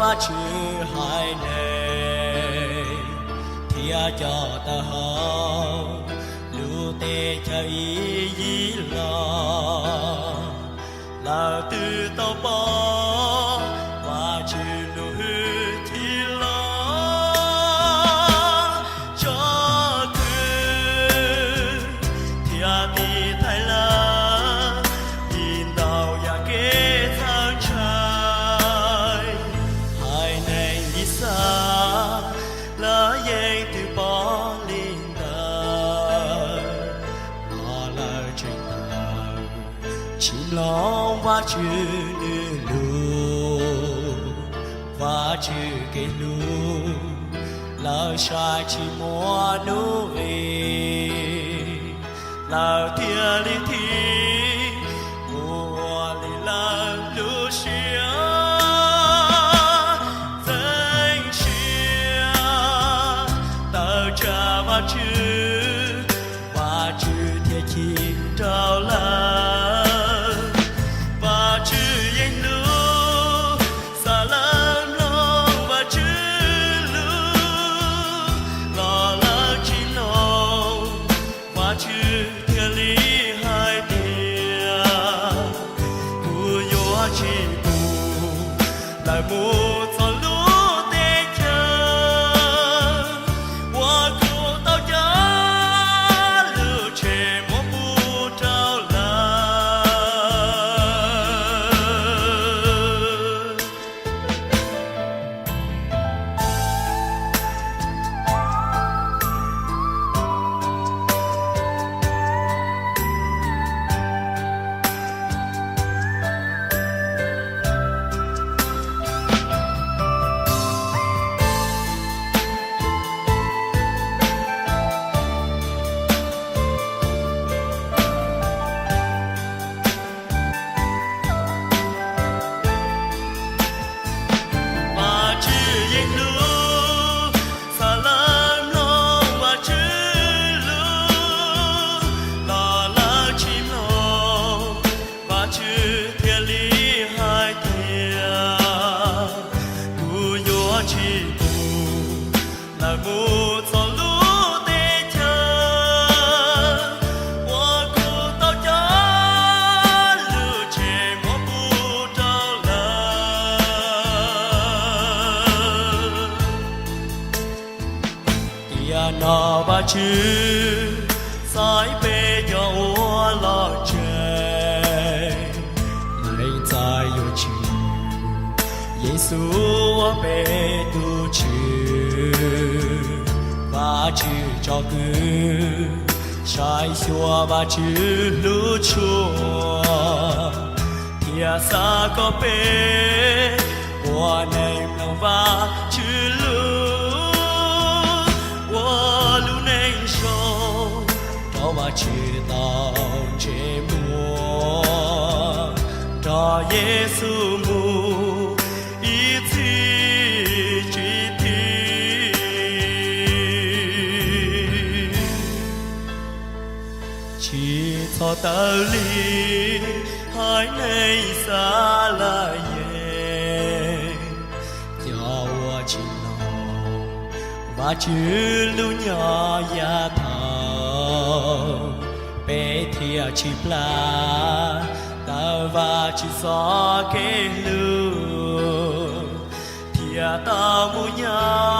Vajtswv haiv neeg thiab cov tawv hauv lub teb chaws Iziv los, lawv twb tau pom Vajtswv lub hwj chim loj tshaj twg, thiab tiv thaiv lawv li ntau yam kev txhawj ntshai. Haiv neeg Yixalayees twb pom li ntawd los lawv tseem tawv, tsis mloog Vajtswv nws lus, Vajtswv kev hlub, lawv saib tsis muaj nuj nqis, lawv thiaj li thim mus ua li lawv lub siab txeeb siab tawm tsam Vajtswv, Vajtswv thiaj chim rau lawv. Vajtswv yeej hlub, xav lawv mloog Vajtswv lus los lawv tsis mloog, Vajtswv thiaj li hais tias, kuv yuav tsis pub lawv mus txog lub teb chaws uas kuv tau cog lub tsev muab pub rau lawv. Vajtswv yeej hlub, xav lawv mloog Vajtswv lus los lawv tsis mloog, Vajtswv thiaj li hais tias, kuv yuav tsis pub lawv mus txog lub teb chaws uas kuv tau cog lub tsev muab pub rau lawv. Tiam no Vajtswv xaiv peb cov uas los tsev, lees txais yuav tsum Yexus ua peb tus Tswv. Vajtswv tsom kwm, saib xyuas Vajtswv hlub tshua, thiab xav kom peb ua neeg mloog Vajtswv lus, ua lub neej zoo rau Vajtswv tau ntsej muag, nrog Yexus mus ib txhis tsis thim. Tsis txhob tawm li haiv neeg Yixalayees, cov uas tsis mloog Vajtswv lus nyob yav thaud, peb thiaj tsis plam tawm Vajtswv txoj kev hlub, thiaj tau mus nyob